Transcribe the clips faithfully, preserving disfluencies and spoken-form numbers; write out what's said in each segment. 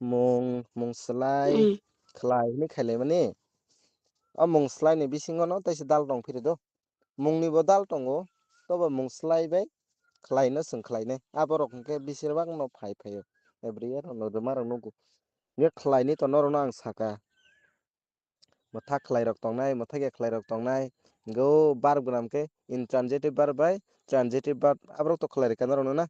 Mung, mung slai, hmm, khlai hinwi khailaimani. O mung slai ni bisingo no teisa dal tong phiri do. Mung ni bo dal tongo, tobo mung slai bai khlai no chwng khlai nai. Aborok hwnkhe bisir bak no phai phai o. Every year no rwma rok nugo. Hwnkhe khlai ni to norok no ang saka. Mwthak khlai rok tongnai, mwthak ya khlai rok tongnai. Hwnkhe o verb gwnam khe intransitive verb bai transitive verb aborok to khlai rwkha norok no na.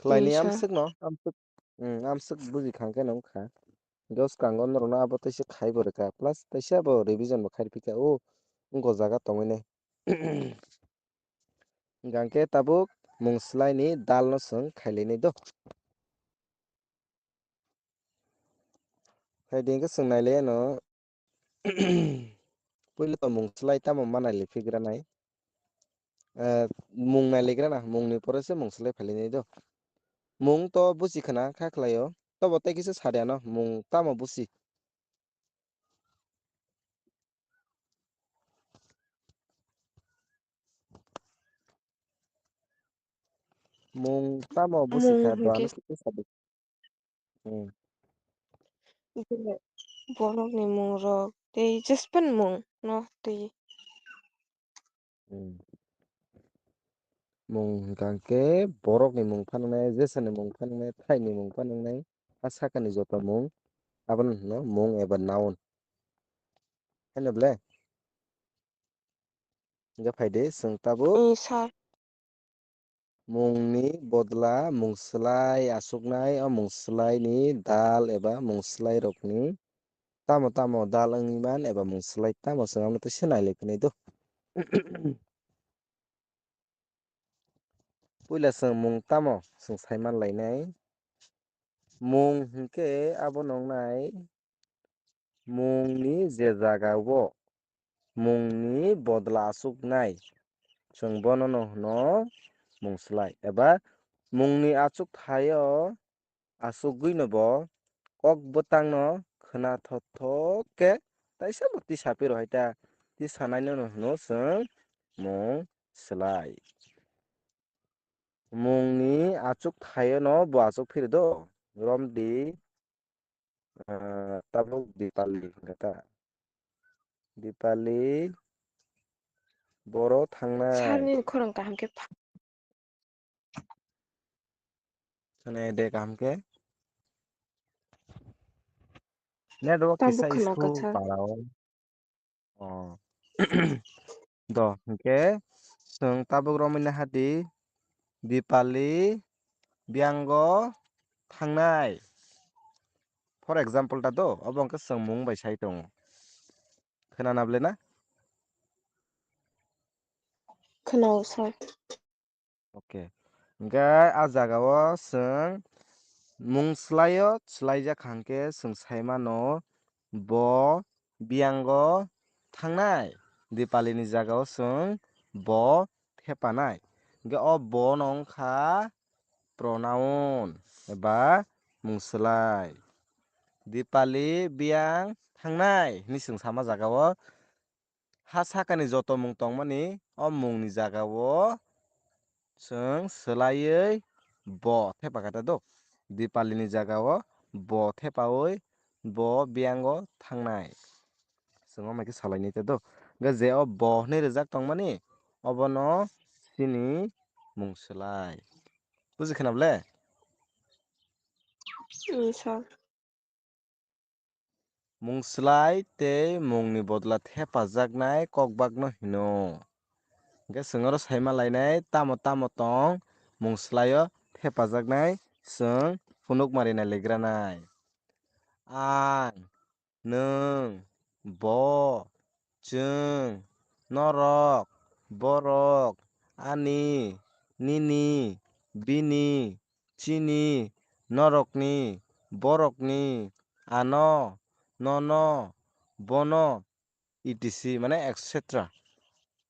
Khlai ni amswk no, amswk, mm, amswk buji khang khe no wngkha. Hwnkhe o swkango norok no abo teisa khai bo rwkha, plus teisa bo revision bo khai rwphi kha, o wngkha o jaga tongwi nai. Hwnkhe tabuk mung slai ni dal no chwng khailai nai do. Hai di hwnkhe chwng nailai ano. Puila to mung slai tamo ma nailai phigranai. Eh, mung nailaigrana, mung ni pore se mung slai phailainai do. Mung to busi khna kha khlaio. Tobo tei kisa sadi ano, mung tamo busi. Mung tamo busi kha, mung hwnkhe doano kisa sadi. Hmm. Borokni mungrok tei jespan mung no twi. Hmm. Mung hwnkha khe borokni mung phanuknai, jesani mung phanuknai, thaini mung phanuknai, a sakani joto mung, abono hwno mung eba noun. Haino ble? Hwnkhe phaidi, chwng tabuk. Hmm, sir. Mungni bodla mung slai aswknai, o mung slai ni dal eba mung slai rokni tamo tamo dal wngwi man eba mung slai tamo chwng abono teisa nailai phinai do. Puila chwng mung tamo chwng sai man lainai. Mung hwnkhe abono wngnai mungni je jaga o mungni bodla aswknai, chwng bono no hwno mung slai. Eba mungni achuk thaio achugwi no bo kok bwtang no khwna thok thok khe taisa bo tisa phiro hai ta, tisa nai no hwno chwng mung slai. Mungni achuk thaio no bo achuk phiri do, romdi, ah, tabuk Dipali hwnkhe ta. Dipali boro thangnai. Sarni khorang kaham khe pha- Sene de kaham khe. Network tabuk kisa khwna issue kwchak. Parao. Oh. Do, hwnkhe chwng tabuk romwi naha di, Dipali biyango thangnai. For example ta do, obo hwnkhe chwng mung bai sai tongo. Khwnana ble na? Khwnao, sir. Okay. Hwnkhe a jaga o chwng mung slai o, slaijak hwnkhe chwng sai mano bo biyango thangnai. Dipali ni jaga o chwng bo thepanai. Hwnkhe o bo no wngkha pronoun eba mung slai. Dipali biyang thangnai hinwi chwng sama jaga o. Ha sakani joto mung tongmani, o mungni jaga o chwng swlaiwi bo thepa kha ta do. Dipali ni jaga o bo thepawi bo biyango thangnai. Chwng o mai khe salai nai ta do. Hwnkhe je o bo hinwi rijak tongmani, obono chini mung swlai. Buji khna ble? Mm, sir. Mung slai tei mungni bodla thepajaknai kokbakno hino. Hwnkhe chwng oro saima lainai tamo tamo tong mung slaio thepajaknai chwng phunukma rina legranai. Ang, nwng, bo, chwng, norok, borok, ani, nini, bini, chini, norokni, borokni, ano, nono, bono, et cetera, mane et cetera.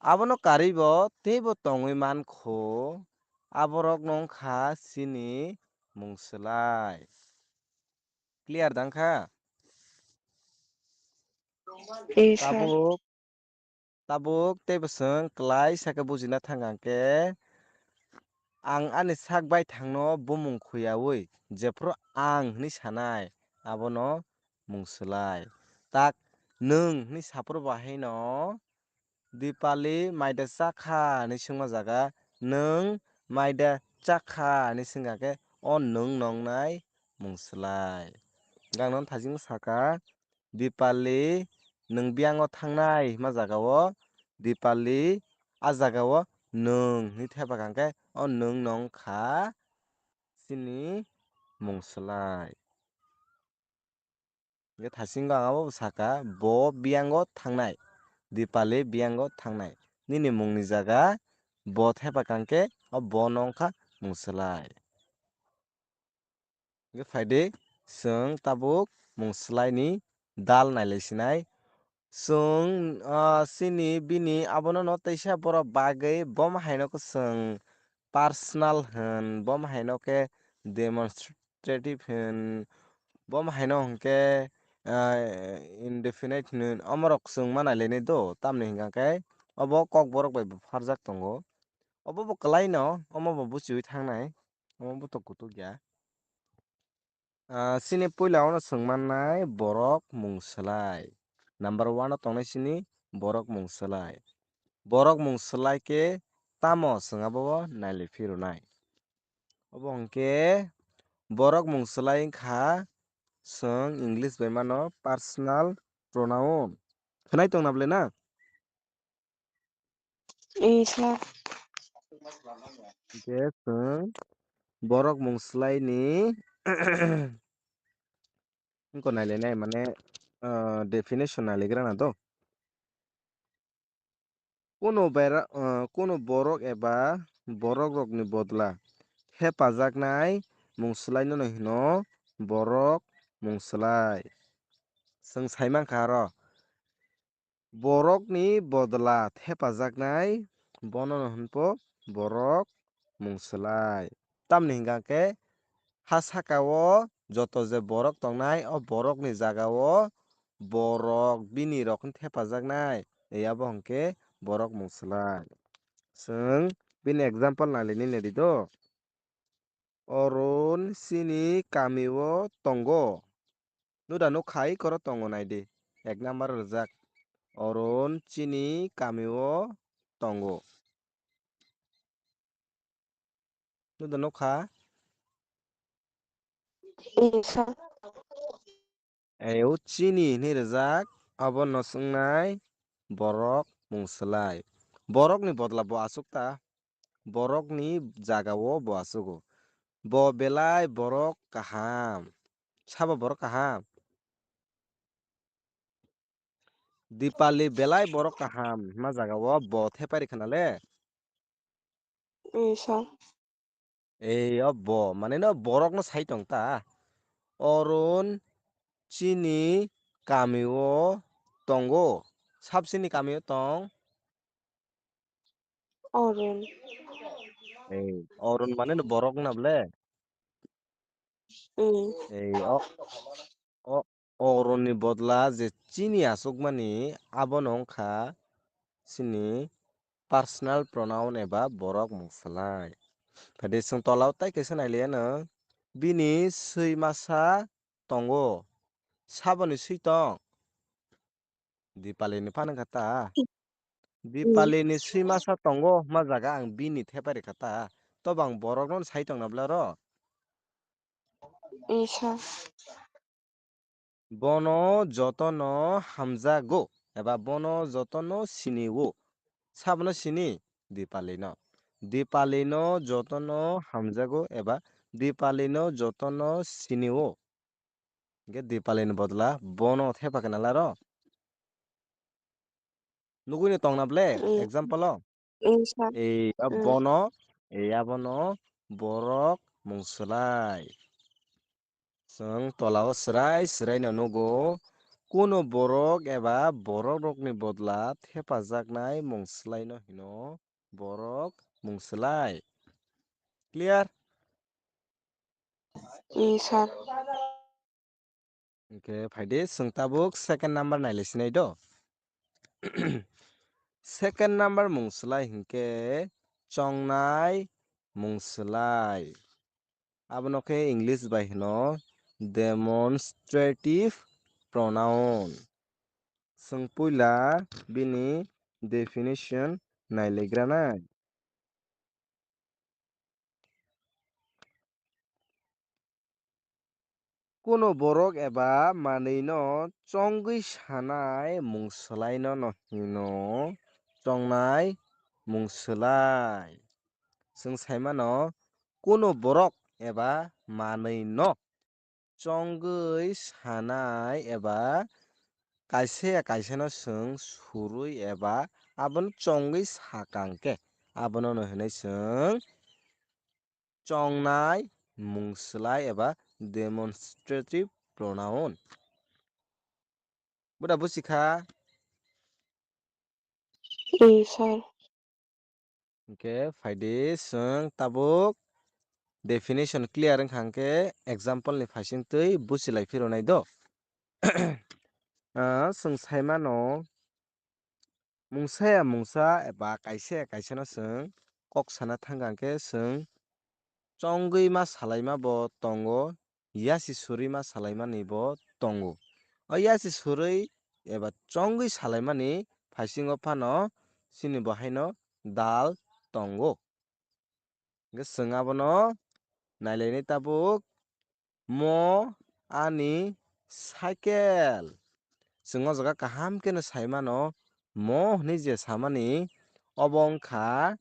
Abono karwibo teibo tongwi mankho, aborokno wngkha chini mung slai. Clear dang kha? Eh, sir. Tabuk, tabuk teibo chwng klai sakhe bujina thang ang khe. ang ani sak baithangno bumung khuyaui jephru ang hwnwi sanai, abono mung swlai. Tak nwng hwnwi saphuru bahaino Dipali maida chakha hwnwi swngma jaga, nwng maida chakha hwnwi swngkha khe o nwng nongnai mung swlai. Gangno thajingno saka, Dipali nwng biyango thangnai hima jagao Dipali a jagao nwng hwnwi thepa kha khe o nwng nong kha chini mung swlai. Hingkhe thasingno ang abo saka, bo biyango thangnai, Dipali biyango thangnai. Nini mungni jaga bo thepa kha khe o bo nong kha mung swlai. Hingkhe phaidi chwng tabuk mung swlaini dal nailai sinai. Chwng, ah, chini bini abono no teisa borok bagwi bom haino khe chwng personal hwn, bom haino khe demonstrative hwn, bom haino hwnkhe, ah, indefinite hwn, omorok chwng ma nailainai do, tamni hwnkha khe obo kokborok bai bo pharjak tongo. Obo bo kwlaino, omo bo buchiui thangnai, omo bo to kutuk ya. Ah, chini puila ono chwng mannai borok mung swlai. Number one o tongnai chini borok mung swlai. Borok mung swlai khe tamo chwng abo nailai phirwnai. Obo hwnkhe borok mung swlai wngkha chwng English bai mano personal pronoun. Khwnai tongna bwle na? Isa. Hingkhe chwng borok mung swlaini wngkha nailainai mane, ah, definition nailaigwrana do. Kunu bera-, ah, kunu borok eba borokrokni bodla thepajaknai mung swlainono hino borok mung swlai. Chwng sai mankha aro. Borokni bodla thepajaknai, bonono hwnpho borok mung swlai. Tamni hwnkha khe ha sakao joto je borok tongnai, o borokni jagao borok bini rokno thepajaknai, abo hwnkhe borok mung swlai. Chwng bini example nailaini nedi do. Orun chini kamio tongo. Nuda nukha, ikhoro tongo naidi. Ek number rijak. Orun chini kamio tongo. Nuda nukha? Isa. Ei, o chini hinwi rijak, abo no swngnai borok mung swlai. Borokni bodla bo aswk ta, borokni jagao bo aswgo. Bo belai borok kaham. Sabo borok kaham? Dipali belai borok kaham hima jagao bo thepai rikha nale. Ei, sir. Ei, o bo, mane no borok no sai tong ta. Orun chini kamio tongo. Sab chini kamio tong? Orun. Ei, Orun mane no borok na ble? Mm. Ei, o, o, Orunni bodla je chini aswkmani abono wngkha chini personal pronoun eba borok mung swlai. Phade chwng tolao tai kaisa nailiya no, bini swi masa tongo, saboni swi tong? Dipalini phano kha ta. Dipalini swi masa tongo, ma jaga ang bini thepai rikha ta. Tobo ang borokno sai tongna bwle oro? Isa. Bono jotono hamjago, eba bono jotono sinio. Sabono sini? Dipalino. Dipalino jotono hamjago, eba Dipalino jotono sinio. Hingke Dipalini bodla bono thepa khe nalaro. Nugui no tongna ble, mm, example o. Mm, sir. Ei, a, mm, bono, ei, abono borok mung swlai. Chwng tolao swrai swrai no nugo. Kunu borok eba borok rokni bodla thepajaknai mung swlai no hino borok mung swlai. Clear? Ee, sir. Hingke phaidi, chwng tabuk second number nailai sinai do. Second number mung swlai hingke chongnai mung swlai. Abono khe English bai hino demonstrative pronoun. Chwng puila bini definition nailaigranai. Kuno borok eba manwino chongwi sanai mung swlaino no hino chongnai mung swlai. Chwng saimano kuno borok eba manwino chongwi sanai eba kaisa ya kaisano chwng surwi eba abono chongwi sakang khe abono no hinwi chwng chongnai mung swlai eba demonstrative pronoun. Buda busi kha? Ee, sir. Hwnkhe phaidi chwng tabuk definition clear wngkha hwnkhe example ni phaising twi busi lai phiro nai do. Ah, chwng saimano mungsa ya mungsa eba kaisa ya kaisano chwng kok sana thangkha hwnkhe chwng chongwi ma salaima bo tongo, yasi surwi ma salaimani bo tongo. O yasi surwi eba chongwi salaimani phaisingo phano chini bo haino dal tongo. Hwnkhe chwng abono nailainai tabuk, mo ani cycle. Chwng o jaga kaham kheno saimano, mo hwnwi je samani obo wngkha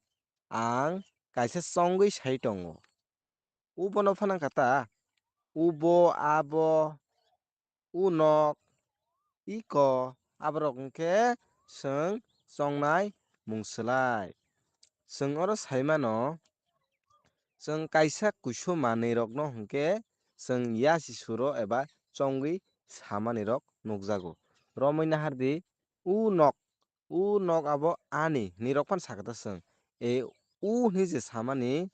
ang kaisa chongwi sai tongo. Ubono phano kha ta, ubo, abo, unok, iko, aborok hwnkhe chwng chongnai mung swlai. Chwng oro saimano, chwng kaisa kuisu manwirokno hwnkhe chwng yasi suro eba chongwi samanirok nukjago. Romwi nahardi, unok, unok abo ani hinwi rok phano sakha ta chwng. E, u hwnwi je samani,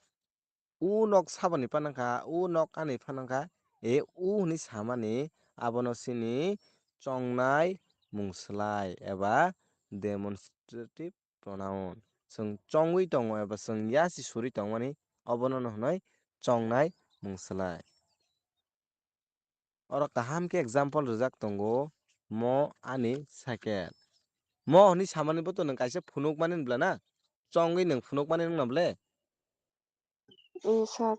u nok saboni phano kha, u nok ani phano kha, e u hwnwi samani abono chini chongnai mung swlai eba demonstrative pronoun. Chwng chongwi tongo eba chwng yasi surwi tongmani obono no hwnwi chongnai mung swlai. Oro kaham khe example rijak tongo, mo ani cycle. Mo hwnwi samani bo to nwng kaisa phunukmani wng bla na? Chongwi nwng phunukmani wng na ble? Ee, sir.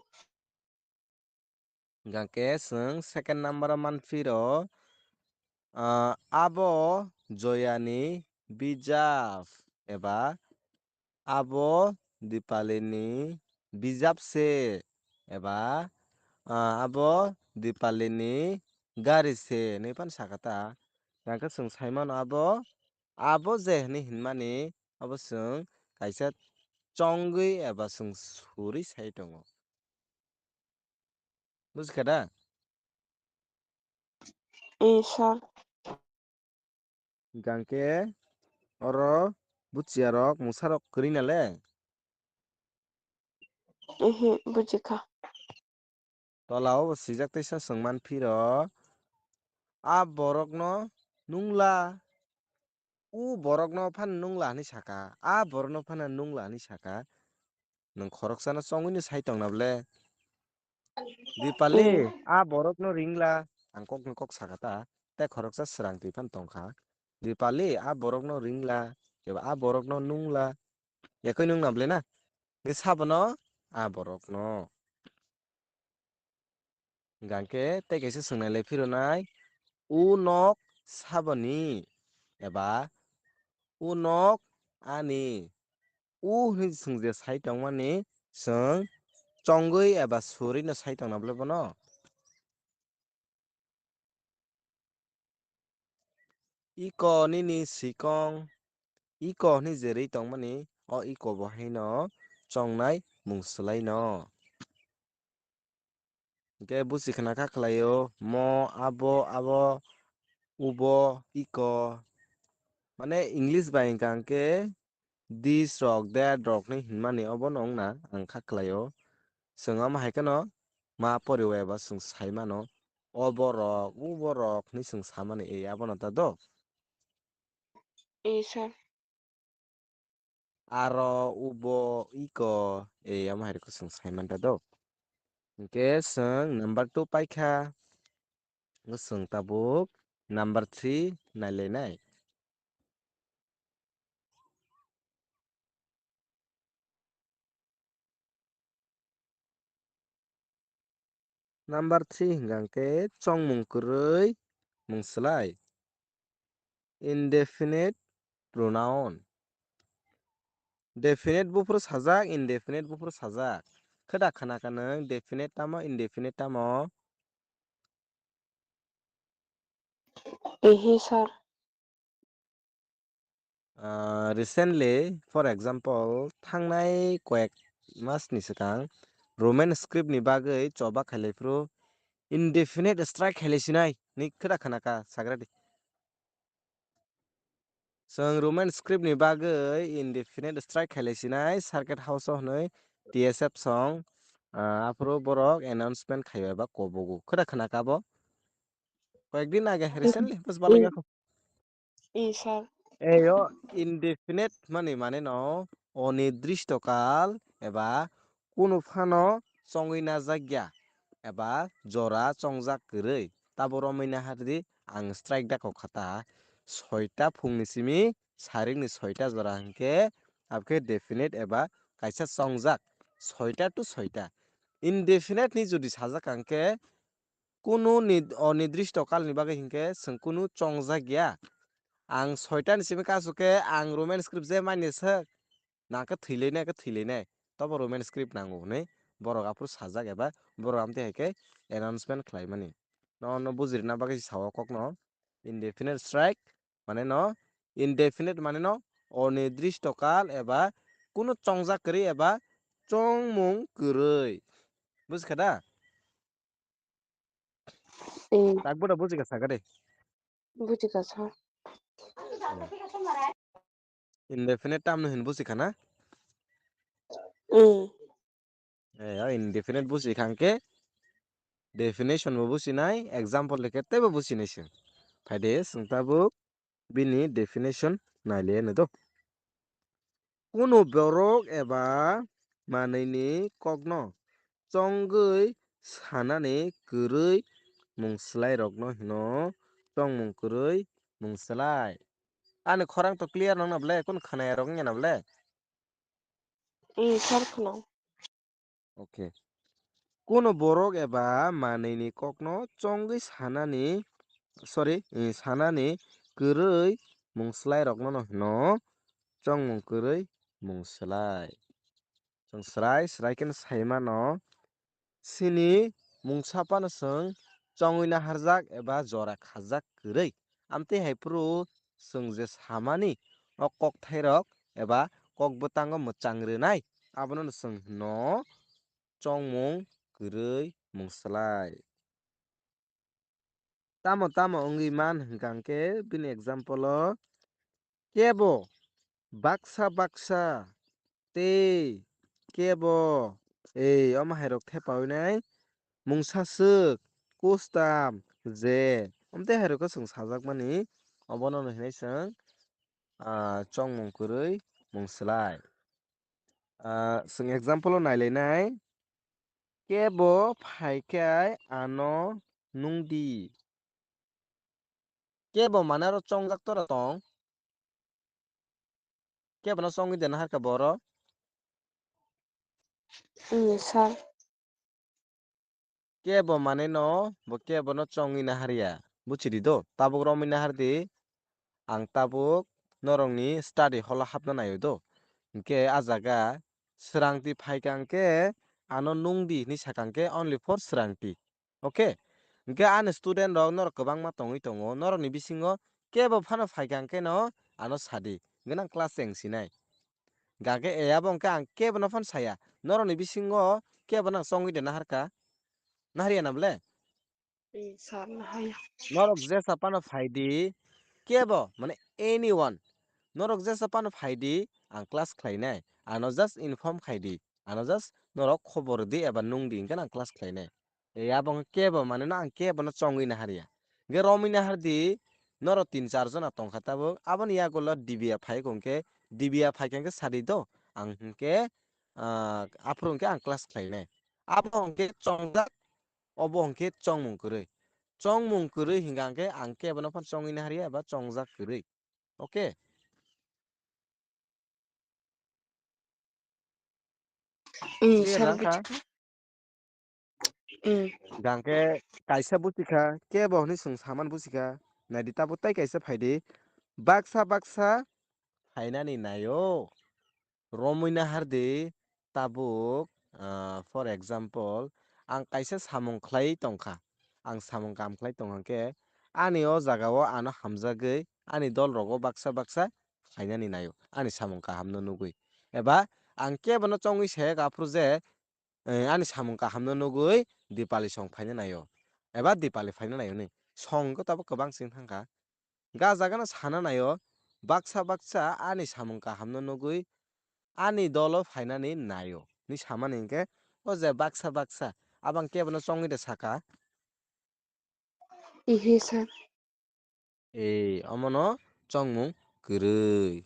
Hwnkhe chwng second number o manphiro, ah, abo Joyani bijap eba abo Dipalini bijap se eba, ah, abo Dipalini gari se hwnwi phano sakha ta. Hwnkhe chwng saimano abo, abo je hwnwi hinmani abo chwng kaisa chongwi eba chwng surwi sai tongo. Bujikha da? Ee, sir. Hwnkhe oro buchiyarok mungsarok kwrwi na le? Ehe, bujikha. Tola o bo swijak teisa chwng manphiro, a borokno nungla. U borokno phano nungla hwnwi sakha, a borokno phano nungla hwnwi sakha. Nwng khoroksano chongwino sai tongna ble? Dipali, hmm, a borokno ringla. Ang kokno kok sakha ta, tei khoroksa swrang twi phano tongkha. Dipali, a borokno ringla, eba a borokno nungla. Yakui nungna ble na? Hwnkhe sabono a borokno. Hwnkhe tei kaisa swngnai le phironai, u nok saboni eba u nok ani. U hwnwi chwng je sai tongmani, chwng chongwi eba surwi no sai tongna ble bono? Iko nini sikong, iko hwnwi je rwi tongmani, o iko bo haino chongnai mung swlaino. Hwnkhe busi khna kha khlaio, mo, abo, abo, ubo, iko. Mane English bai hwnkha hwnkhe this rok, that rok hinwi hinmani obono wngna ang kha khlaio. Chwng omo hai kheno ma poriwi eba chwng sai mano, obo rok, ubo rok hinwi chwng samani, e abono ta do? Ee, sir. aro, ubo, iko, e, omo hai rokhe chwng sai manta do. Hinkhe chwng number two paikha. Chwng tabuk number three nailainai. Number three hwnkha khe chongmung kwrwi mung swlai. Indefinite pronoun. Definite buphuru sajak, indefinite buphuru sajak. Kheda khana ka nwng definite tamo, indefinite tamo? Ehe, sir. Ah, recently, for example, thangnai koyek mas ni swkang Roman script ni bagwi choba khailai phuru indefinite strike khailai sinai ni kheda khana ka sagra di. Chwng Roman script ni bagwi indefinite strike khailai sinai circuit house o hwnwi T S F song, ah, aphuru borok announcement khaiwi ba kobogo. Kheda khana ka bo? Koyek din age, recently, bus balai gakho. Ee, sir. Eyo indefinite mani mane no onidrishto kal eba kunu phano chongwi najak ya eba jora chongjak kwrwi. Tabo romwi nahardi ang strike dakho khata soita phungni simi saringni soita jora hinkhe abkhe definite eba kaisa chongjak soita to soita. Indefinite ni jodi sajak ang khe kunu ni-, onidrishto kal ni bagwi hinkhe chwng kunu chongjak ya. Ang soita ni simi kasu khe ang Roman script je mani swk, nang khe thwilainai, khe thwilainai. Tobo Roman script nango hwnwi borok aphuru sajak eba borok amtwi hai khe announcement khlaimani. No, no bujirina bagwi sao kokno indefinite strike mane no, indefinite mane no onidrishto kal eba kunu chongjak kwrwi eba chongmung kwrwi. Bujikha da? Ee. Takbo da bujikha sakha de. Bujikha, sir. Indefinite term no hin bujikha na? Ee. Eh, o indefinite bujikha hwnkhe definition bo bujinai, example rikhe teibo bujinai se. Phaide chwng tabuk bini definition nailaiya no do. Kunu borok eba manwini kokno chongwi sanani kwrwi mung swlairokno hino chongmung kwrwi mung swlai. Ani khorang to clear nang na ble, kunu khwnaya rok wngya na ble? Ee, sir, khwnao. Okay. Kunu borok eba manwini kokno chongwi sanani, sorry, eh, sanani kwrwi mung swlairokno no hino chongmung kwrwi mung swlai. Chwng swrai swrai kheno sai mano, chini mungsa phano chwng chongwi naharjak eba jora khajak kwrwi. Amtwi hai phuru chwng je samani o kokthairok eba kok bwtango mwchang rwnai, abono no chwng hino chongmung kwrwi mung swlai. Tamo tamo wngwi man hwnkha hwnkhe bini example o kebo baksa baksa tei kebo ei omo hairok thepawi nai mungsa swk kustam je omtei hairokhe chwng sajakmani obono hinwi chwng, ah, chongmung kwrwi mung swlai. Ah, chwng example o nailainai, kebo phaikhai ano nungdi. Kebo mane aro chongjak tora tong. Kebo no chongwi de naharkha boro? Mm, sir. Kebo mane no, bo kebo no chongwi naharya. Buchidi do, tabuk romwi nahardi. Ang tabuk norokni study hall o hapna naio do. Hinkhe a jaga swrangtwi phaikha hinkhe ano nungdi hinwi sakha hinkhe only for swrangtwi. Okay? Hinkhe ani student rok norok kwbangma tongwi tongo. Norokni bisingo kebo phano phaikha hinkhe no ano sadi. Hinkhe nang class cheng sinai. Hinkhe abo hinkhe ang kebo no phano saya. Norokni bisingo kebo nang chongwi de naharkha. Naharya na ble? Ee, sir, nahaya. Norok jesa phano phaidi, kebo, mane anyone. Norok jesa phano phaidi, ang class khlainai. Ano just inform khaidi. Ano just norok khobor di eba nungdi, hinkhe ang class khlainai. E, abo wngkha kebo, mane no ang kebo no chongwi naharya. Hinkhe romwi nahardi, norok tin char jona tongkha tabuk. Aboni yagulo D B A phai kho hinkhe Dibiya phaikha hwnkhe sadi do, ang hwnkhe, ah, aphuru hwnkhe ang class khlainai. Abo hwnkhe chongjak, obo hwnkhe chongmung kwrwi. Chongmung kwrwi hwnkha hwnkhe ang kebono phano chongwi naharya eba chongjak kwrwi. Okay? Mm, clear sir, na kha? Buchikha. Mm. Hwnkhe kaisa buchikha, kebo hwnwi chwng saman buchikha. Naidi tabuk tai kaisa phaidi. Baksa baksa phainani naio. Romwi nahardi tabuk, ah, for example, ang kaisa samung khlai tongkha. Ang samung kam khlai tongkha khe, ani o jagao ano hamjagwi ani dol rogo baksa baksa phainani naio, ani samung kahamno nugwi. Eba ang kebono chongwi se aphuru je, eh, ani samung kahamno nugwi Dipali song phaina naio, eba Dipali phaina naio ni song khe tabuk kwbang sing thangkha. Ga jagano sana naio, baksa baksa ani samung kahamno nugwi ani dolo phainani naio ni samani hwnkhe, o je baksa baksa abang kebono chongwi de saka. Ihi sir. Ei, omono chongmung kwrwi.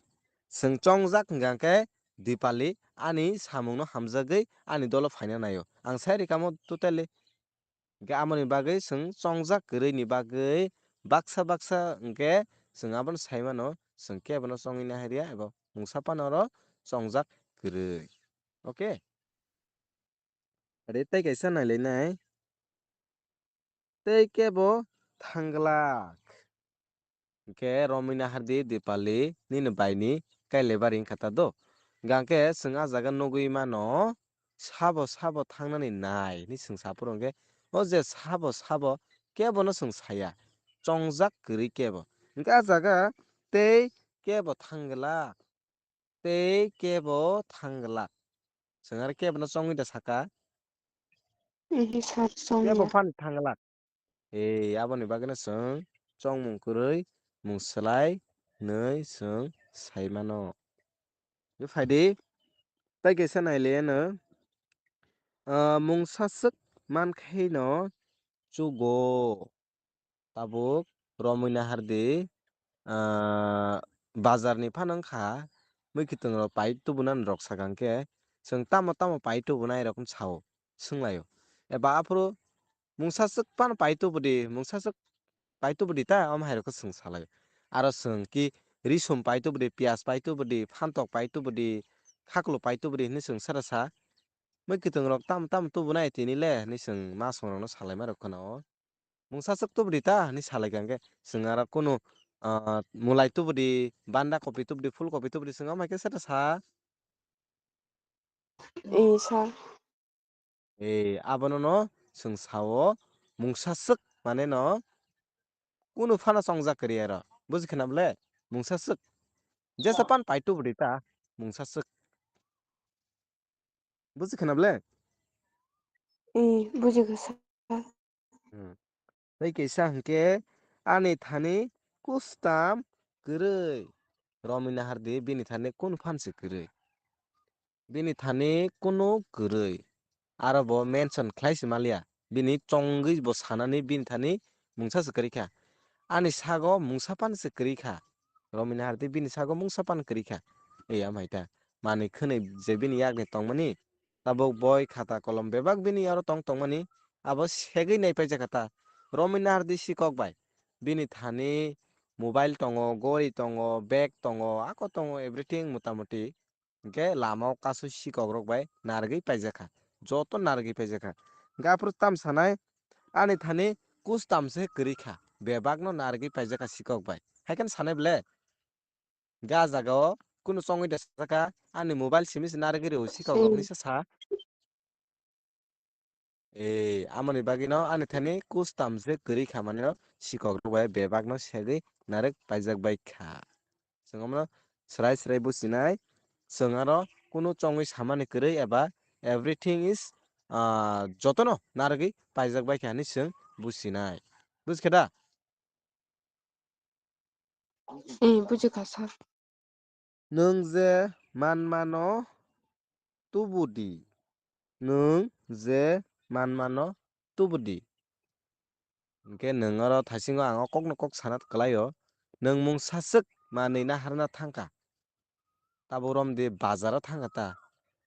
Chwng chongjak hwnkha khe Dipali ani samungno hamjagwi ani dolo phaina naio. Ang sai rikamo totally. Hwnkhe amoni bagwi chwng chongjak kwrwini bagwi baksa baksa hwnkhe chwng abono sai mano, chwng kebono chongwi naharya eba mungsa phano oro chongjak kwrwi. Okay? Are tei kaisa nailainai. Tei kebo thanglak. Hwnkhe romwi nahardi Dipali nini baini kailai bari wngkha ta do. Hwnkhe chwng ah jaga nugwi mano sabo sabo thangnani nai hinwi chwng saphuru hwnkhe o je sabo sabo kebono chwng saya, chongjak kwrwi kebo. Hwnkhe ah jaga tei kebo thanglak. Tei kebo thanglak. Chwng aro kebono chongwi da saka? Ihi sir, kebo chongya. Phan thanglak. Ei, aboni bagwino chwng chongmung kwrwi mung swlai hwnwi chwng sai mano. Phai di, tei kaisa nai le ano, ah, mungsa swk man khe no chugo. Tabuk romwi nahardi, ah, bazarni phano wngkha, mui kiting rok pai tubunani rok sakha hwnkhe, chwng tamo tamo pai tubunai rokno sao, swnglaio. Eba aphuru mungsa swk phano pai tubudi, mungsa swk pai tubudi ta, omo hai rokno chwng salaio. Aro chwng ki risum pai tubudi, piyaj pai tubudi, phantok pai tubudi, khaklu pai tubudi hinwi chwng sara sa. Mui kiting rok tamo tamo tubunai tini le hinwi chwng masong rokno salaima rok khna o. Mungsa swk tubudi ta hinwi salaikha hwnkhe chwng aro kunu, ah, mulai tubudi, banda kopi tubudi, phul kopi tubudi chwng omo hai khe seta sa. Ee, sir. Ee, abono no chwng sao mungsa swk mane no kunu phano chongjak kwrwi aro. Buji khna bole? Mungsa swk. Jesa pan pai tubudi ta mungsa swk. Buji khna bole? Ee, buji kha sir. Hmm. Tei kaisa hwnkhe ani thani kustam kwrwi. Romwi nahardi bini thani kunu phan se kwrwi. Bini thani kunu kwrwi. Aro bo mention khlai se maliya. Bini chongwi bo sanani bini thani mungsa se kwrwi kha. Ani sago mungsa phan se kwrwi kha. Romwi nahardi bini sago mungsa phan kwrwi kha. Ei amhaita. Manwi khwnwi je bini yakni tongmani. Tabuk boi, khata, kolom bebak bini aro tong tongmani, abo segwi nai paijak kha ta. Romwi nahardi sikok bai. Bini thani mobile tongo, gori tongo, bag tongo, ako tongo, everything motamuti. Hwnkhe lama o kasu sikok rok bai narwgwi paijak kha. Joto narwgwi paijak kha. Hwnkhe aphuru tam sanai, ani thani kustam se kwrwi kha. Bebak no narwgwi paijak kha sikok bai. Haikheno sanai ble? Ga jaga o kunu chongwi da saka, ani mobile simi se narwgwi rw sikok rok ni sa sa. Ee, amoni bagwi no ani thani kustam se kwrwi kha mani no sikok rok bai bebak no segwi narwk paijak bai kha. Chwng omo no swrai swrai buchinai, chwng aro kunu chongwi samani kwrwi eba everything is, ah, jotono narwgwi paijak bai kha hinwi chwng buchinai. Buji khe da? Ee, buji kha sir. Nwng je manmano tubudi. Nwng je manmano tubudi. Hwnkhe nwng oro thaisingo ang o kokno kok sana kwlaio. Nwng mungsa swk manwi naharna thangkha. tabuk romdi bazaro thangkha ta.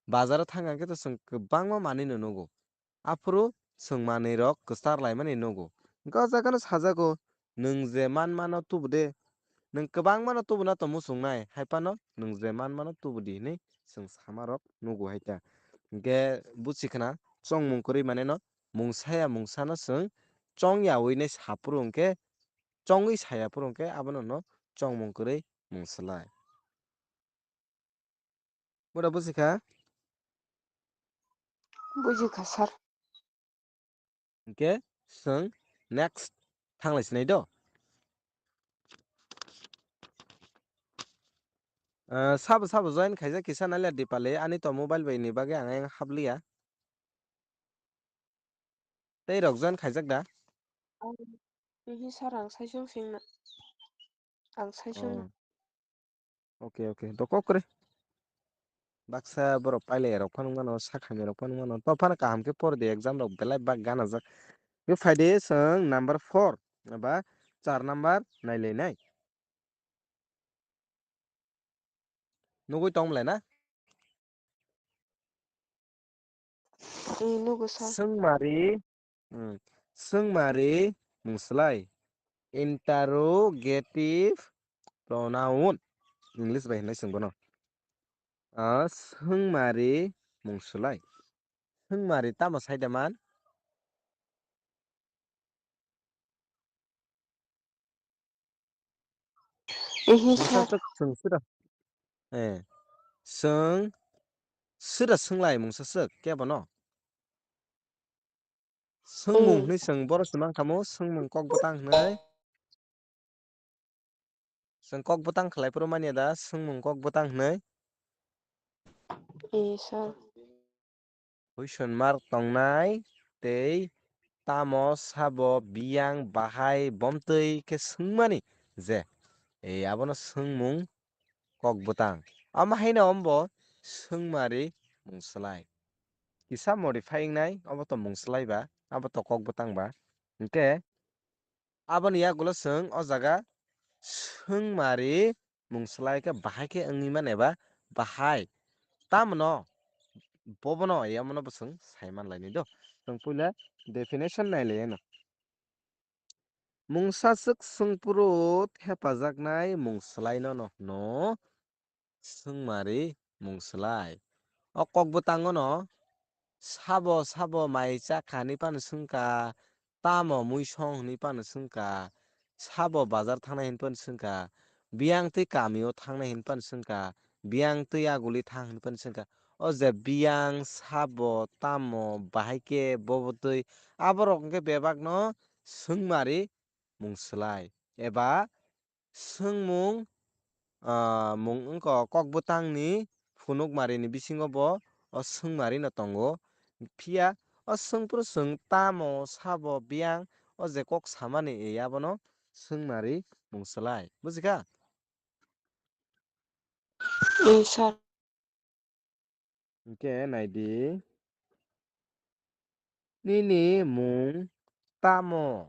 Bazaro thangkha khe to chwng kwbangma manwino nugo. Aphuru chwng manwirok kwchar laimani nugo. Hwnkhe o jagano sajago, "Nwng je manmano tubu de, nwng kwbangmano tubuna to muchungnai, hai phano nwng je manmano tubu di," hinwi chwng samarok nugo hai ta. Hwnkhe buchi khna, chongmung kwrwi maneno mungsaya mungsano chwng chong yaui nai sa phuru hwnkhe, chongwi saya phuru hwnkhe abono no chongmung kwrwi mung swlai. Bura buji kha? Buji kha, sir. Hwnkhe chwng next thanglai sinai do. Ah, sabo sabo join khaijak kisa nalia Dipali, ani to mobile bai ni bagwi ang ayang habliya. Tei rok join khaijak da? Ang, ihi sir, ang saichung singna. Ang saichung. Oh. Okay, okay. Dokok kwrwi. Baksa borok pailai rok phano mano, sakhamya rok phano mano. To phano kaham khe por di, exam rok belai bak gana jak. Yo phaidi chwng number four ba char number nailainai. Nugui tong bwlai na? Ee, nugo sir. Swngmari, hmm, swngmari mungslai. Interrogative pronoun. English bai hinwi chwng bono. Ah, swngmari mungslai. Swngmari tamo sai da man? Ihi sir. Mungsa swk chwng sira. Eh. Chwng sira swnglaimung sa swk kebono. Swngmung Eh. Hwnwi chwng boro se mang kha mo, swngmung kok bwtang hwnwi. Chwng kok bwtang khlai phuru manya da, swngmung kok bwtang hwnwi. Eh, sir. Question mark tongnai tei tamo sabo biyang bahai bomtwi khe swngmani je, ei abono swngmung kok bwtang. Omo haino ombo swngmari mungslai. Kisa modify wngnai, obo to mungslai ba, abo to kok bwtang ba. Hinkhe aboni yagulo chwng o jaga swngmari mungslai khe bahai khe wngwi man eba bahai. Tamno bobono yamono bo chwng sai manlaini do. Chwng puila definition nailai ano. Mungsa swk swngphuru thepajaknai mungslaino no hwno swngmari mungslai. O kok bwtango no sabo sabo mai chakha hinwi phano swngkha, tamo muisong hinwi phano swngkha, sabo bazar thangnai hinwi phano swngkha, biyang twi kamio thangnai hinwi phano swngkha, biyang twi aguli thang hinwi phano swngkha. O je biyang sabo tamo bahai khe bobo twi aborok hwnkhe bebakno swngmari mungslai eba swngmung, ah, mung wngkha kok bwtangni phunukmarini bisingo bo o swngmarino tongo. Phiya o swngphuru chwng tamo sabo biyang o je kok samani, e, abono swngmari mungslai. Bujikha? Eh, sir. Hwnkhe naidi. Nini mung tamo?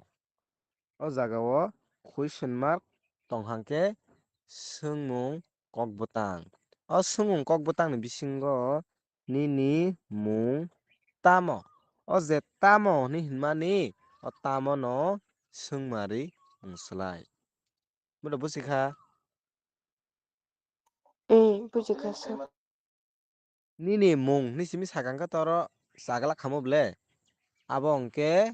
O jagao question mark tong hwnkhe swngmung kok bwtang. O swngmung kok bwtangni bisingo nini mung tamo? O je tamo hwnwi hwnmani, o tamono swngmari mungslai. Bono busikha? Eh, bujikha, sir. Nini mung hinwi simi sakang khe toro chagla khamo ble. Abo hwnkhe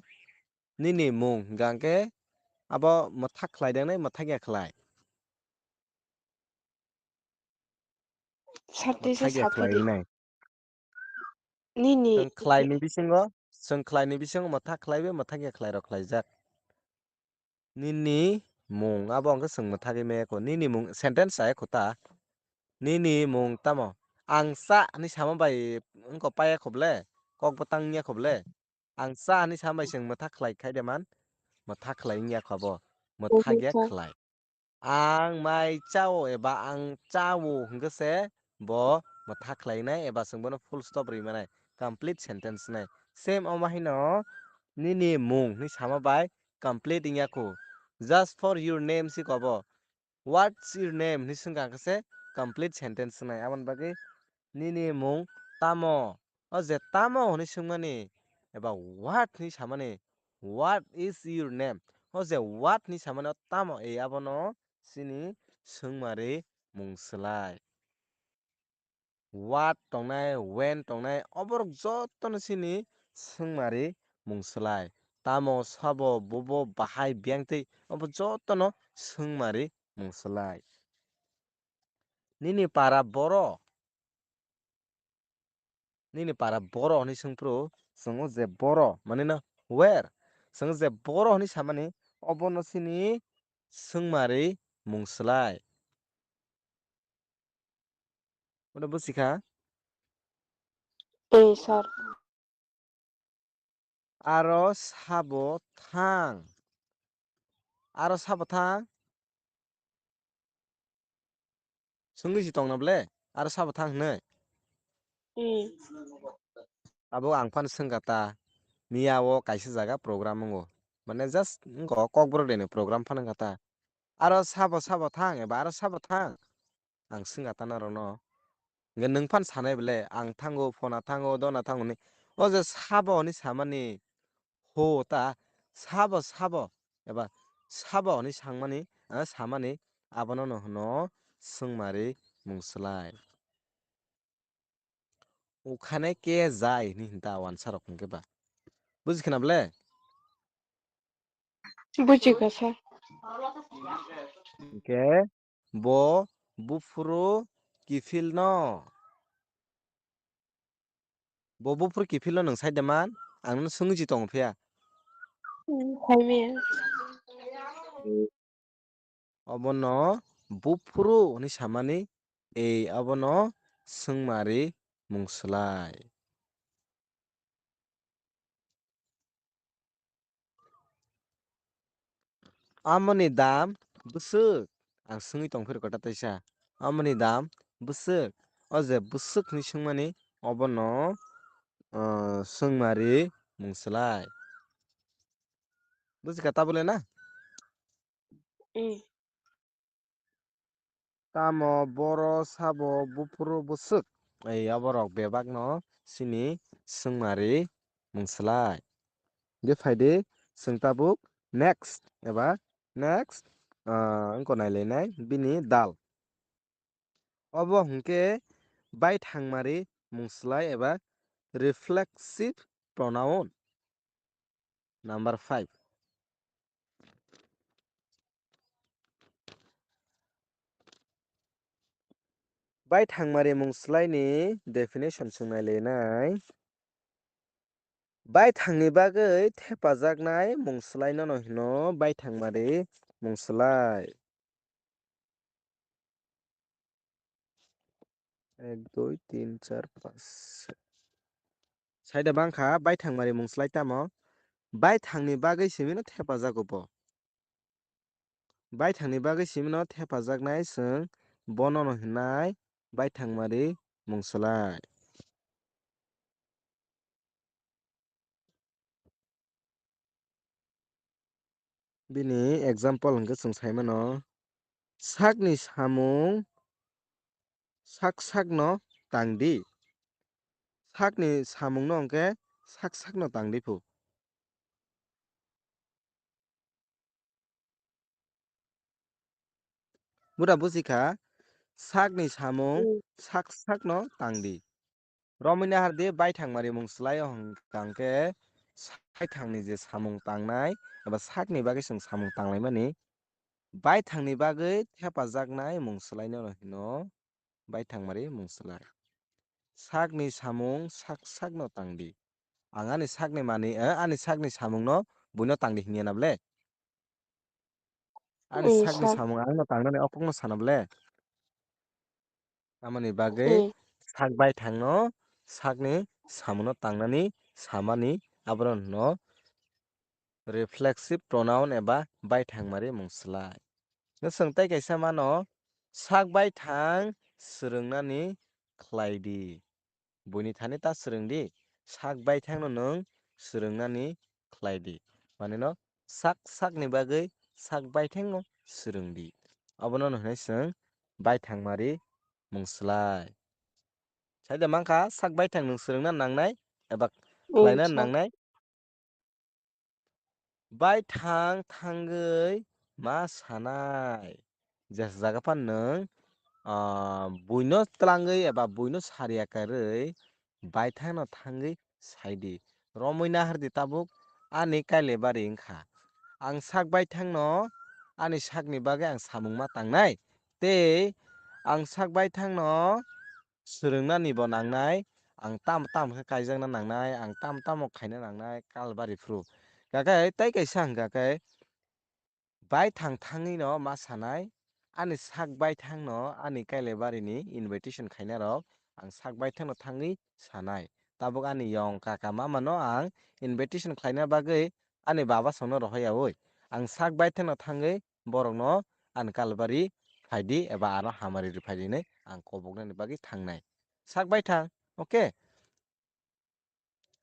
nini mung hwnkha hwnkhe abo mwthak khlai dengnai, mwthak ya khlai? Sir, tisa mwthak ya khlai saphidi. Wngnai. Nini chwng khlaini bisingo, chwng khlaini bisingo mwthak khlaiwi mwthak ya khlairok khlaijak. Nini mung, abo hwnkhe chwng mwthagwi maya kho. Nini mung sentence chaya kho ta. Nini mung tamo? Ang cha hinwi sama bai wngkha paya kho ble, kok bwtang wngya kho ble. Ang cha hinwi sama bai chwng mwthak khlai khai de man? Mwthak khlai wngya kho abo. Mwthak ya khlai. Ang mai chao eba ang chao hwnkhe se bo mwthak khlainai eba chwng bono full stop rwi manai, complete sentence nai. Same omo haino nini mung hinwi sama bai complete wngya kho. Just for your name si kobo. What's your name hinwi swngkha hwnkhe se complete sentence wngnai. Aboni bagwi nini mung tamo? O je tamo hwnwi swngmani eba what hwnwi samani, "What is your name?" O je what hwnwi samani o tamo, ei abono chini swngmari mung swlai. What tongnai, when tongnai, oborok jotono chini swngmari mung swlai. Tamo, sabo, bobo, bahai, biyangtwi, obo jotono swngmari mung swlai. Nini para boro? Nini para boro hwnwi swngphuru, chwng o je boro, manino where? Chwng je boro hwnwi samani, obono chini swngmari mung swlai. Udah busi kha? Ee, sir. Aro sabo thang. Aro sabo thang. Swngwi si tongna ble? Aro sabo thang hwnwi? Hmm. Abo ang phano swngkha ta. Miya o kaisa jaga program wngo. Mane just wngkha o Kokborok ni program phano wngkha ta. Aro sabo sabo thang eba aro sabo thang. Ang swngkha ta norokno. Hwnkhe nwng phan sanai ble, ang thango, phona thango, dona thango hwnwi. O je sabo hwnwi samani, ho ta, sabo, sabo, eba sabo hwnwi sangmani, ah, samani, abono no hwno swngmari mung swlai. Ukhane ke jai hwnwi hinta wansarok hwnkhe ba. Buji khna ble? Buji kha, sir. Hwnkhe bo buphuru kiphilno. Bo buphuru kiphilno nwng sai de man? Ang nono swngwi si tongo phiya. Hmm, sai maya. Obono buphuru hwnwi samani, ei abono swngmari mung swlai. Amoni dam bwswk? Ang swngwi tongphuru kwta taisa. Amoni dam bwswk? O je bwswk hwnwi swngmani, obono, ah, swngmari mung swlai. Buji kha tabole na? Mm. Tamo boro sabo buphuru bwswk? Ei, oborok bebakno chini swngmari mung swlai. Hwnkhe phaidi, chwng tabuk next eba next, ah, wngkha nailainai bini dal. Obo hwnkhe baithangmari mung swlai eba reflexive pronoun. Number five. Baithangmari mung swlaini definition chwng nailainai. Baithangni bagwi thepajaknai mung swlaino no hino baithangmari mung swlai. Ek, dui, tin, char, panch, soi. Saida bangkha baithangmari mung swlai tamo? Baithangni bagwi simino thepajago bo. Baithangni bagwi simino thepajaknai chwng bono no hwnwi baithangmari mung swlai. Bini example hwnkhe chwng sai mano, sakni samung sak sakno tang di. Sakni samungno hwnkhe sak sakno tang di phu. Bura buji kha, sakni samung Mm. sak sakno tang di. Romwi nahar di, baithangmari mung swlaio hwnkha hwnkhe saithangni je samung tangnai eba sakni bagwi chwng samung tanglaimani, baithangni bagwi thepajaknai mung swlaino hino baithangmari mung swlai. Sakni samung sak sakno tang di. Ang ani sakni mani, eh, ani sakni samungno buino tang di hwnya na ble? Ani Mm, sakni sir. Samung angno tangnani o kokno sana ble? Tamoni bagwi Mm. sak baithangno sakni samungno tangnani samani abono hwno reflexive pronoun eba baithangmari mung swlai. Nwswng tei kaisa mano, sak baithang swrwngnani khlai di. Buini thani ta swrwng di, sak baithangno nwng swrwngnani khlai di. Manino sak sakni bagwi sak baithangno swrwng di. Abono hwnwi chwng baithangmari mung slai. Sai de mankha, sak baithang nwng swrwngna nangnai eba khlaina nangnai. Baithang thangwi ma sanai. Jesa jaga phano nwng, ah, buino twlangwi eba buino sariya karwi baithangno thangwi sai di. Romwi nahardi tabuk ani kailebari wngkha. Ang sak baithangno ani sakni bagwi ang samung ma tangnai. Tei ang sak baithangno swrwngnani bo nangnai, ang tamo tamo khe kaijakna nangnai, ang tamo tamo khaina nangnai, kalbari phuru. Hwnkhe tei kaisa hwnkha khe, baithang thangwino ma sanai, ani sak baithangno ani kailaibari ni invitation khainai rok, ang sak baithangno thangwi sanai. Tabuk ani yong kaka mama no ang invitation khlaina bagwi ani baba songno rohoryaui, ang sak baithangno thangwi borokno ani kalbari phaidi eba ano hamari rwphaidi hinwi ang koboknani bagwi thangnai. Sak baithang, okay?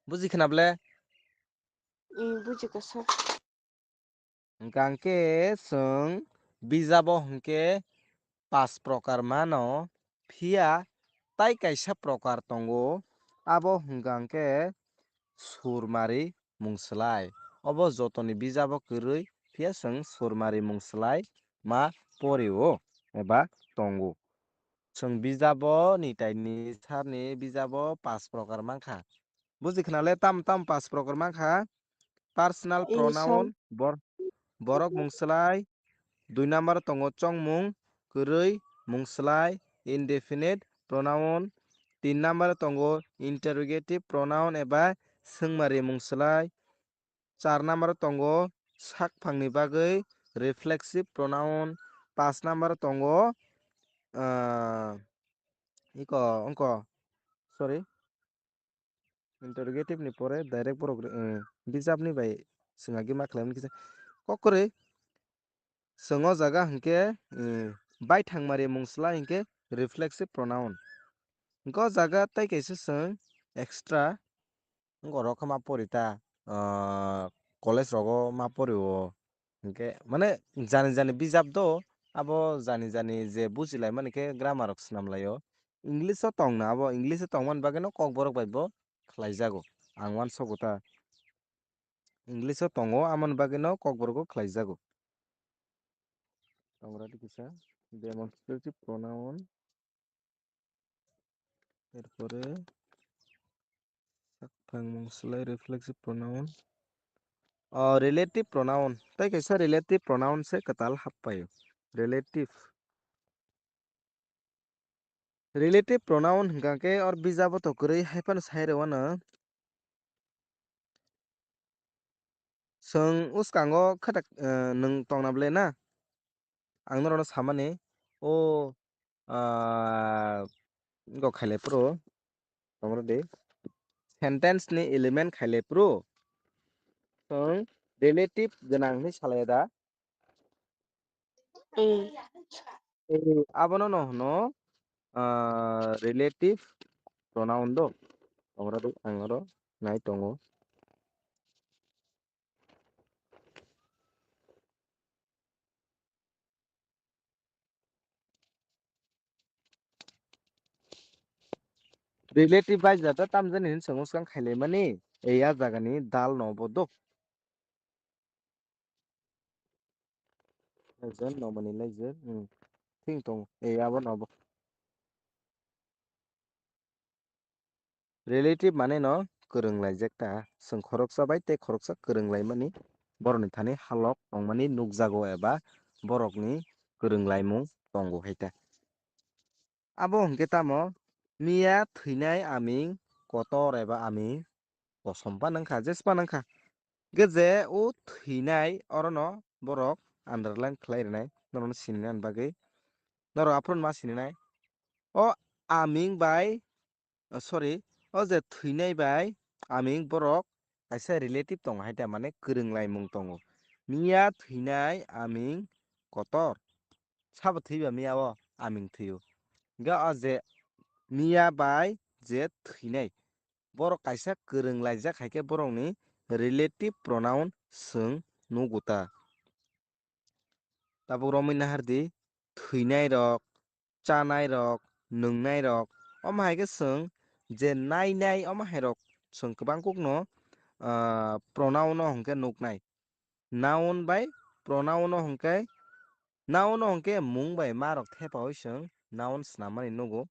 Buji khna ble? Mm, buji kha sir. Hwnkha hwnkhe chwng bijabo hwnkhe pas prokar mano, phiya tai kaisa prokar tongo, abo hwnkha hwnkhe surmari mungslai. Obo jotoni bijabo kwrwi, phiya chwng surmari mungslai ma porio eba tongo. Chwng bijabo nitai ni sarni bijabo pas prokar mankha. Buji khna le tam tam pas prokar mankha. Personal pronoun, bor-, borok mungslai. Dui number tongo chongmung kwrwi mungslai, indefinite pronoun. Tin number tongo interrogative pronoun eba swngmari mungslai. Char number tongo sakphangni bagwi reflexive pronoun. Pas number tongo, ah, iko, ongko, sorry. Interrogative ni pore direct borok, eh, bijapni bai swngagi ma khlaimani kisa. Kokkwrwi chwng o jaga hwnkhe, eh, baithangmari mungslai hwnkhe reflexive pronoun. Hwnkhe o jaga tei kaisa chwng extra wngkha, oro khe ma pori ta, ah, college rogo ma pori o. Hwnkhe mane jani jani bijap do, abo jani jani je bujilaimani khe grammar rok swnamlaio. English o tongna abo, English o tongmani bagwino kokborok bai bo khlaijago. Ang uansogo ta. English o tongo, amoni bagwino kokborok o khlaijago. Tongra di kisa demonstrative pronoun. Erpore sakphang mungslai reflexive pronoun. O, relative pronoun. Tei kaisa relative pronoun se kwtal happaio. Relative. Relative pronoun hwnkha khe or bijabo to kwrwi hai phano sai rwano. Chwng uskango khatak, eh, nwng tongna ble na? Ang norokno samani, o, ah, go khailai phuru, tongro di. Sentence ni element khailai phuru, chwng relative gwnang hinwi salai da. Mm. Eh, abono no hwno, ah, relative pronoun do. Tongro di, ang oro nai tongo. Relative bai jata tamjani hinwi chwng swkang khailaimani, ei a jagani dal no bo do. Legend, nomani legend, hmm. Thing tong, ei abo no bo. Relative mane no kwrwng laijak ta, chwng khoroksa bai tei khoroksa kwrwng laimani, borokni thani halok tongmani nukjago eba borokni kwrwng laimung tongo hai ta. Abo hwnkhe tamo miya thwinai aming kotor eba aming kosom phano wngkha, jes phano wngkha. Hwnkhe je o thwinai orono borok underline khlai rwnai, norokno sininani bagwi. Norok aphuru ma sininai. O aming bai, oh, sorry, o je thwinai bai aming borok kaisa relative tongo hai ta, mane kwrwng laimung tongo. Miya thwinai aming kotor. Sabo thwiba miya o aming thwio. Hwnkhe o je miya bai je thwinai, borok kaisa kwrwng laijak hai khe borokni relative pronoun chwng nugo ta. Tabuk romwi nahardi, thwinai rok, chanai rok, nwngnai rok. Omo hai khe chwng je nainai omo hai rok chwng kwbang kukno, ah, pronoun no hwnkhe nuknai. Noun bai pronoun no hwnkhe, noun no hwnkhe mung bai ma rok thepaui chwng noun swnammani nugo.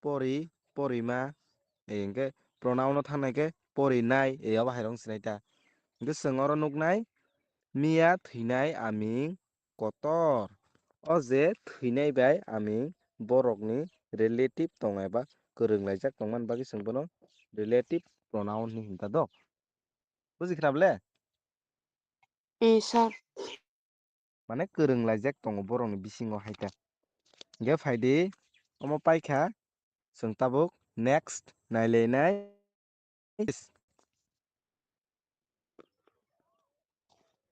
Pori, porima, eh, hwnkhe pronoun no thangnai khe porinai, eh, obo hai rok swngchinai ta. Hwnkhe chwng oro nuknai, miya thwinai aming kotor. O je thwinai bai aming borokni relative tong eba kwrwnglaijak tongmani bagwi chwng bono relative pronoun hinwi hwn ta do. Buji khna bole? Eh, sir. Mane kwrwnglaijak tongo borokni bisingo hai khe. Hwnkhe phaidi, omo paikha, chwng tabuk next nailainai.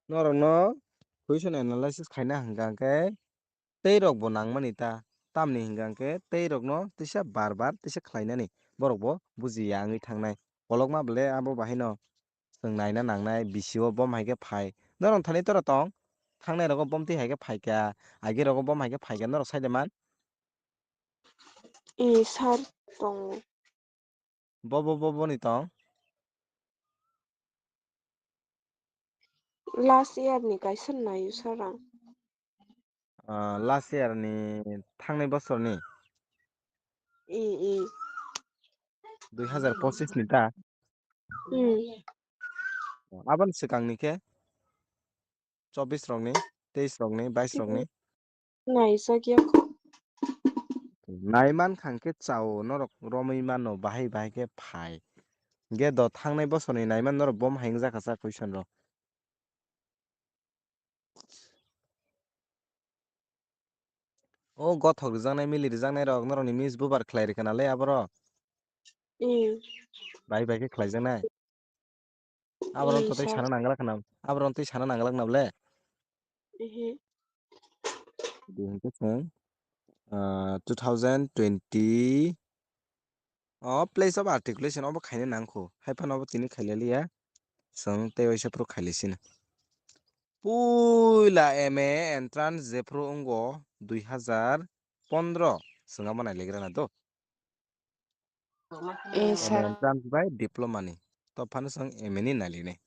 Norokno question analysis khaina hwnkha hwnkhe tei rokbo nangmani ta, tamni hwnkha hwnkhe tei rokno teisa bar bar teisa khlainani borokbo bujiya wngwi thangnai. Kolokma bole abo bahaino chwng naina nangnai, bisio bom hai khe phai. Norok thani tora tong, thangnai rogo bom twi hai khe phai kha, agi rogo bom hai khe phai kha, norok sai de man? Eh, sir, tongo. Bo, bo, bo, boni tong? Last year ni kaisa naio sir ang. Ah, last year ni, thangnai bosorni? I, i. Dui hazar pochis ni ta? Hmm. Aboni swkang ni khe? Chobis rokni, teis rokni, bais rokni? Naijak ya kho. Naiman kha hwnkhe chao, norok romwi mano, bahai bahai khe phai. Hwnkhe do thangnai bosorni naiman norok bom hai wngjakha sa question rok. O gothok rijaknai, mili rijaknai rok norokni miss bubar khlai rikha nalai aboro. Hmm. Bahai bahai khe khlaijaknai. Abono to tei sana nanglak khna, abono tei sana nanglak khna ble. Ehe. Di hwnkhe chwng, ah, two thousand twenty o place of articulation obo khaina nangkho. Hai phano obo tini khailaliya. Chwng tei waisa phuru khailai sino. Puila M A entrance jephuru wngo dui hazar pondro chwng abo nailagrana do. Eh, M A sir. Entrance bai diploma ni. To phano chwng M A ni nailinai.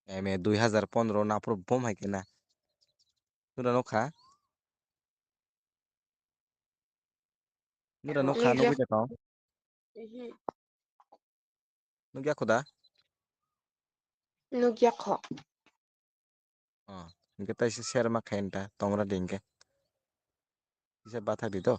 M A dui hazar pondro naphuru bom hai khe na. Nura nukha? Nura nukha, nukya. Nukya tong? Mhm. Nukya kho da? Nukya kho. Oh, hwnkhe taisa share ma khaina ta, tongra di hwnkhe. Kisa bathak di to.